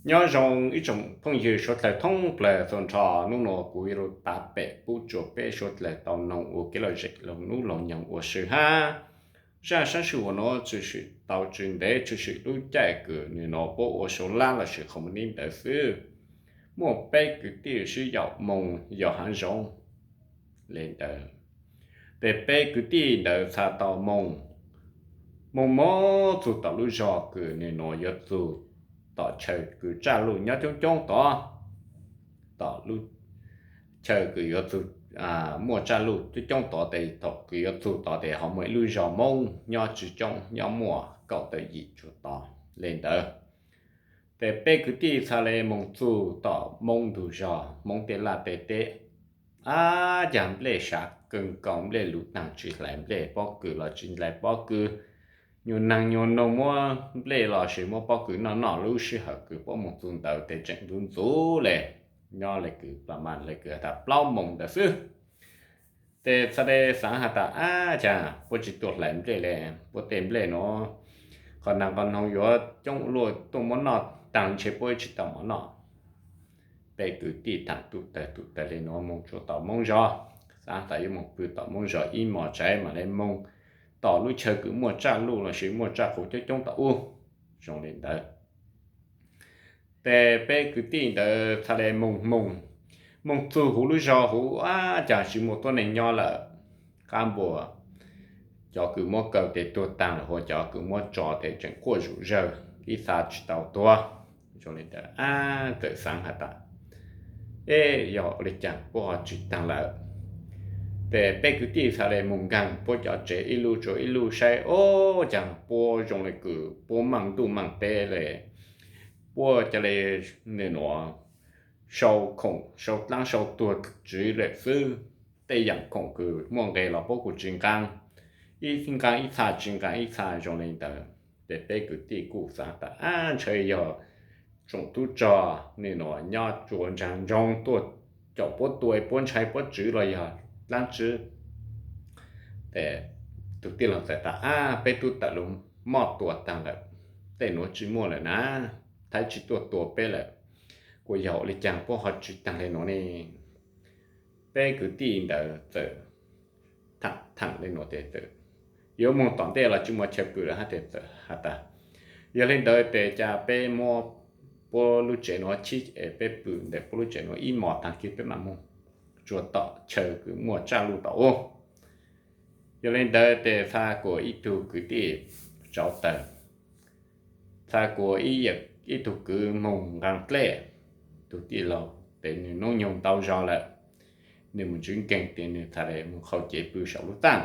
Nyob zoo ib tsoom phooj ywg suav dlawg thoob plaws txhua nrho, hnub no kuv yuav lug tav pem pub rua peb suav dlawg tau noog ua kev lom zem laug nub laug nyoog ua si hab. Zaj sab sij huam nuav tshwm sim tau tsis ntev, tshwm sim lub caij kws nwg nuav puab ua sau lab lossis qhov muaj nib ntawd xwb. Muaj peb kwv tij sib yaum moog yos haav zoov le ntawd. Tes peb kwv tij ntawd txha tau moog, moog moog txug tom lub zog kws nwg nuav yuav txug tom chaw kws tsaj luj nyob coob coob tod. Tom lub chaw kws yuav txug, muaj tsaj luj coob coob tod tes thaum kws yuav txug tod tes ho muaj ib lub zog Moob nyob tsi coob, nyob muaj kaum tawm yim tsuas tod le ntawd. Tes peb kwv tij txha le moog txug tom Moob ntug zog, Moob tej laj tej teb, ab, caag nplej sav kawg nkaus, nplej luv taag tsi hlais nplej, pob kws los tsi hlais pob kws. Nyuas neeg nyuas noog muab nplej lossis muab pob kws noj noj lub sij hawm kws puab moog txug ntawd tes tseem ntxuv ntxuv le, nyob le kws plas mas le kws has tas plaub moos ntawd xwb. Tes txha le xaav has tas, ab, caag puab tsi tuaj hlais nplej le, puab tej nplej nuav qhov naag qhov noog yuav coob luaj, tuaj muab noj taag ntshe puab tsi tau mov noj. Peb kwv tij thaam tum tawg tum tawg le nuav moog tsuas tom Moob zog, xaav tas yuav moog pw tom Moob zog ib mos tsav mam le moog tom lub chaw kws muaj tsaj luj lossis muaj tsaj qus coob coob tom ub. Zoo le ntawd, tes peb kwv tij ntawd txha le moog moog, moog txug huv lub zog huv, ab, caag tsi muaj tuab neeg nyob lawm. Qab npua, cov kws muab kaw tes tuag taag lawm, hu ua cov kws muab tso tes tseem quaj zom zawg, ib txha tsi tau tuag. Zoo le ntawd, ab, txawm xaav has tas, eb, yog ua le caag puab ho tsi taag lawm? Tes peb kwv tij txha le moog nkaag puab cov tsev ib lub rua ib lub saib, ob, caag puab zoo le kws puab maaj ntuj maaj teb le, puab ca le, nwg nuav sau khoom sau dlaab sau tuag tswv lawm xwb. Tej yaam khoom kws muaj nqe los puab kuj tsi nqaa, ib nqaa ib txha tsi nqaa ib txha zoo le ntawd. Tes peb kwv tij kuj xaav tas, ab, ntshe yog tsoom tub rog nwg nuav nyob rua nraag nroog tuaj caum puab tua, puab ntshai puab tswv los yog dlaab tsi. Tes tug tij laug txawm tas, ab, peb tub tawm lug moj tua taag lawm, tej nuav tsi muaj lawm na, thaib tsi tuaj tua peb lawm. Kuas yog ua le caag puab ho tsi taag le nuav ne? Peb kwv tij ntawd txawm thaam thaam le nuav tes txawm yuav moog tom ntej los tsi muaj chaw pw lawm hab tes txawm has tas, yog le ntawd tes ca peb muab puab lub tsev nuav chib es peb pw ntawm puab lub tsev nuav ib mos taag kig peb mam moog rua tom chaw kws muaj tsaj luj tom ub. Yog le ntawd tes txha kuas ib tug kwv tij tsauv tawg, txha kuas ib tug kwv moog nqaa dlej. Tug tij laug tes nwg noob nyoog ntau zog lawm, nwg moog tswv nkeeg tes nwg txha le moog qhau cev pw saum lub taaj.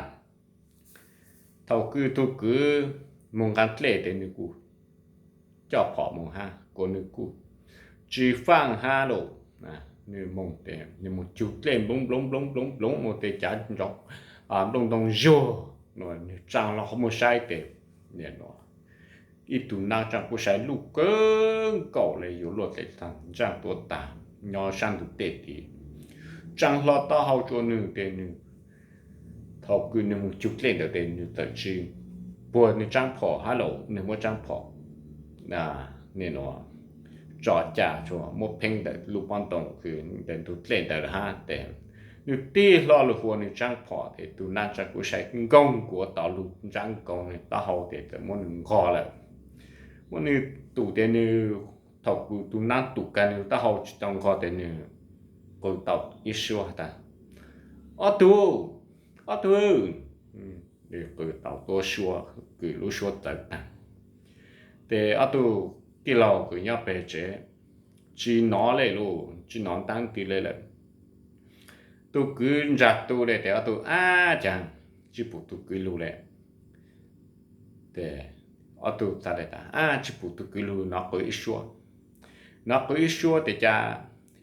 Thaum kws tug kwv moog nqaa dlej tes nwg kuj coj phom moog hab, kuas nwg kuj tsi faaj hab lawm. Nwg moog tes nwg moog cug dlej nploov nploov nploov nploov nploov ua tes cav nplooj ntoo zuag, nwg tsaa hlo qhov muag saib tes ib tug nab tsaaj kub sai luj kawg nkaus le yuav luaj tes taag ntsaaj tuaj taag nyob saab ntug tej tid, tsaa hlo taub hau rua nwg tes nwg, thaum kws nwg moog cug dlej ntawd tes nwg txawm tsi puag nwg tsaab phom hab lawm, nwg muab tsaab phom tso ca muab pheeb ntawm lub pob ntoo kws ntawm ntug dlej ntawd lawm hab tes nwg tig hlo lug hua nwg tsaab phom tes tug nab tsaaj kub sai nkoog kuas tod lug ntsaab nkaus nwg taub hau tes txawm muab nwg nqog lawm. Muab nwg tum tes nwg, thaum kws tug nab tum kag nwg taub hau tsi tau nqog tes nwg qw tau ib suab tas, ob tug, ob tug, qw tau tuab suab kws lub suab txawv taag. Tes ob tug tij laug kws nyob peg tsev tsi nov le lug, tsi nov ntaab twg le lawm. Tug kwv ntsa tu le tes ob tug, ab, caag tsi pum tug kwv lug le. Tes ob tug txha le tas, ab, tsi pum tug kwv lug, nov qw ib suab. Nov qw ib suab tes ca,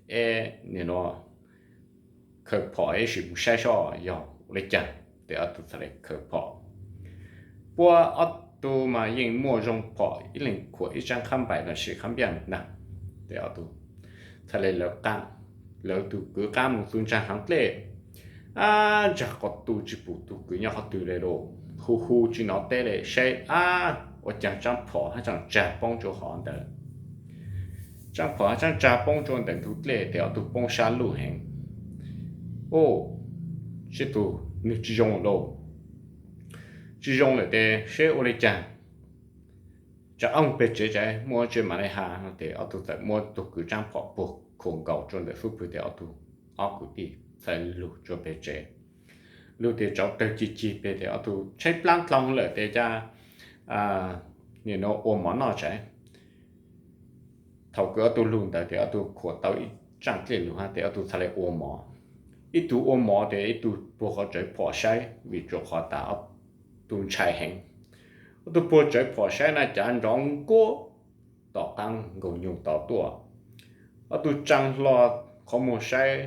e, nwg nuav khaws phom ib sim moog saib seb yog ua le caag. Tes ob tug txha le khaws phom. Puab ob tug mas yeej muaj zoo phom, ib leeg khuam ib tsaab qhab npaim lossis qhab npiaj ntaag. Tes ob tug txha le lawv qaab, lawv tug kwv qaab moog txug ntsaag haav dlej, ab, ntsaag qhov tu tsi pum tug kwv nyob qhov twg le lawm, hu hu tsi nov teb le, saib ab, ua caag tsaab phom hab tsaam tsag poob rua hov ntawd. Tsaab phom tsaab tsa poob rua ntawm ntug dlej tes ob tug poob sab luj heev. Ub, seb tug nwg tsi zoo lawm, tsi zoo lawm tes seb ua le caag. Tsa ooj peg tsev tsav muaj tsev mam le has no tes ob tug txawm muab tug kwv tsaab phom puag khuam nkaus rua ntawm xub pwg tes ob tug, ob kwv tij txhad lug rua peg tsev. Lug tes tsauv tawg cig cig peg tes ob tug tshaib plaab dlhau lawm tes ca nim no ua mov noj tsav. Thaus kws ob tug lug ntawd tes ob tug khuam tau ib tsaaj dlej lug hab tes ob tug txhad le ua mov. Ib tug ua mov tes ib tug puag qhov tsawv phom saib vim tsua qhov tas ob tug ntshai heev. Ob tug puag tsawv phom saib na cav nrov nkuab tom qaab nkaus nyug tod tuaj. Ob tug tsaa hlo qhov muag saib,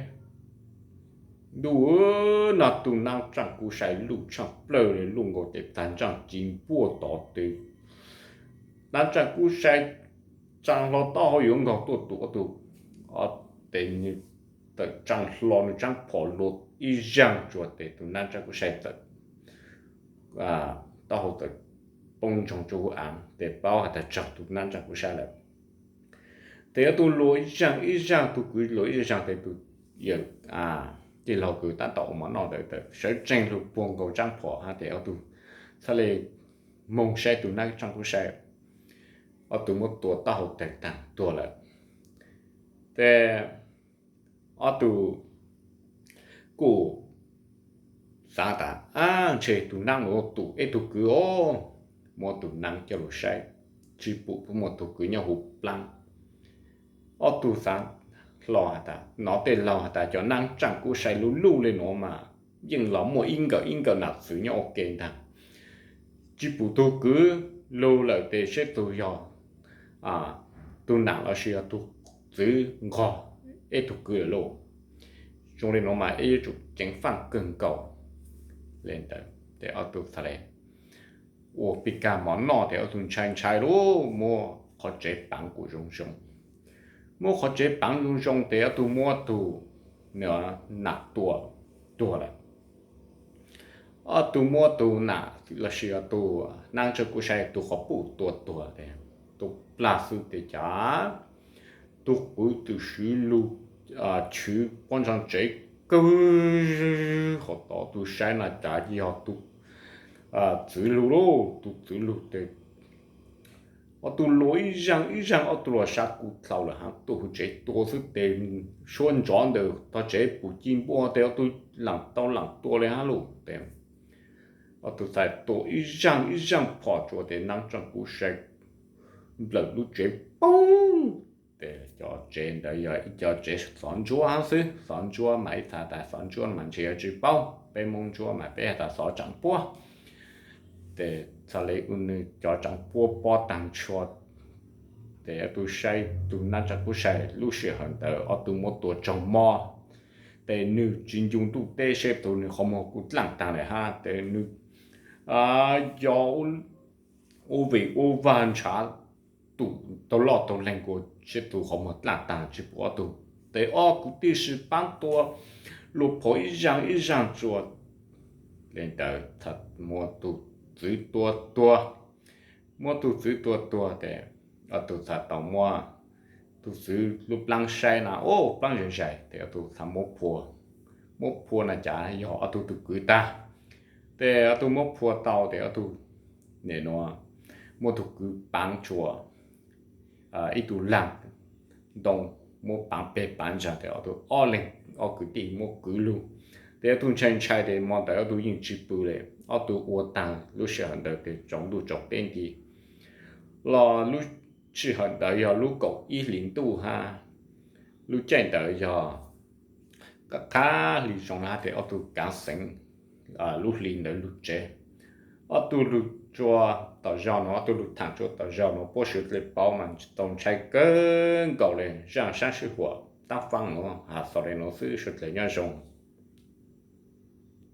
ntuj, noj tug naab tsaaj kub sai luj tshaaj plawg le luj nkaus tes tag ntsaaj ci npuaj tod tes naab tsaaj kub sai tsaa hlo taub hau yuav nkaug tuaj tus ob tug, tes nwg txawm tsaa hlo nwg tsaab phom lua ib zaag tsua tes tus naab tsaaj kub sai txawm taub hau txawm poob ntsoog rua huv aav tes paub has tas raug tus naab tsaaj kub sai lawm. Tes ob tug lua ib zaag ib zaag, tug kwv lua ib zaag tes tus yawm tij laug kws taab tom ua mov noj ntawd sawv tsees lug puag nkaus tsaab phom hab tes ob tug txhad le moog saib tus naab tsaaj kub sai, ob tug muab tua taub hau tawg taag tuag lawm. Tes ob tug kuj xaav tas, ab, ntshe tus naab nuav tus ib tug kwv os, muab tus naab coj lug saib, tsi pum muaj tug kwv nyob huv plaab. Ob tug xaav hlo has tas, nov tej laug has tas cov naab tsaaj kub sai luj luj le nuav mas yeej los muaj ib nkawm ib nkawm nam txwv nyob ua ke ntag. Tsi pum tug kwv lug lawm tes seb tug yog tug nam lossis yog tug txwv nqog ib tug kwv lawm lauj. Zoo le nuav mas ib yuav tsum ceev faaj kawg nkaus le ntawd. Tes ob tug txhad le ua pig kag mov noj tes ob tug ntshai ntshai lug muab qhov tsev paav kuas zoo zoo. Muab qhov tsev paav zoo zoo tes ob tug muab tug nam tua tuag lawm. Ob tug muab tug nam lossis yog tus naab tsaaj kub sai tus qhov puj tua tuag tes tua plag xwb tes cav tug kwv txawm swv lug chwv pob ntseg tsev kawg, qhov tod tug saib na cav yog tug txwv lug lauj, tug txwv lug tes ob tug lua ib zaag ib zaag ob tug lua sab kuj dlhau lawm hab tuaj huv tsev tua xwb tes suab ntsov ntawm tog tsev pum ci npuaj tes ob tug laam tau laam tua le hab lauj. Tes ob tug txhad tua ib zaag ib zaag phom tsua tes naab tsaaj kub sai nplawm lub tsev poob. Tes cov tsev ntawd yog ib cov tsev xov ntsuab hab xwb, xov ntsuab mas ib txhia tas xov ntsuab mas ntshe yuav tsi paub, peb Moob ntsuab mas peb has tas xov tsaam puab. Tes txhad le ua nwg cov tsaam puab pob taag nrho. Tes ob tug saib tug naab tsaaj kub sai lub sij hawm ntawd ob tug muab tua tsaug mob. Tes nwg tsi ncu ntuj teb seb tug nwg qhov muag kuj dlaaj taag le hab tes nwg yog ua vim ua vaag ntshav tum taug loj taug leeg kuas seb tug qhov muag dlaaj taag tsi pum ob tug. Tes ob kwv tij sib paab tua, lua phom ib zaag ib zaag tsua. Le ntawd txhad muab tug txwv tua tuag. Muab tug txwv tua tuag tes ob tug txhad tau muab tug txwv lub plaab saib na, ub, plaab zais zais tes ob tug txhad muab phua. Muab phua na cav yog ob tug tug kwv tag. Tes ob tug muab phua tau tes ob tug nim nuav muab tug kwv paav tsua ib tug laag ntoo, muab paav peg paav ntsaag tes ob tug ob leeg ob kwv tij muab kwv lug. Tes ob tug ntshai ntshai tes mo ntawd ob tug yeej tsi pw le, ob tug ua taag lub sij hawm ntawd tes tsaus ntuj tsaus teb nti los lub sij hawm ntawd yog lub kaum ib hlis ntuj hab. Lub caij ntawd yog qab qab hli zoo hab tes ob tug kaav xeev lub hli ntawd lug tsev. Ob tug lug tsua tom zog nuav, ob tug lug thaam tsua tom zog nuav, puab suav dlawg paub mas tau ntshai kawg nkaus le, zaaj saab sib huam taab faab nuav has xaus le nuav xwb, suav dlawg nyob zoo.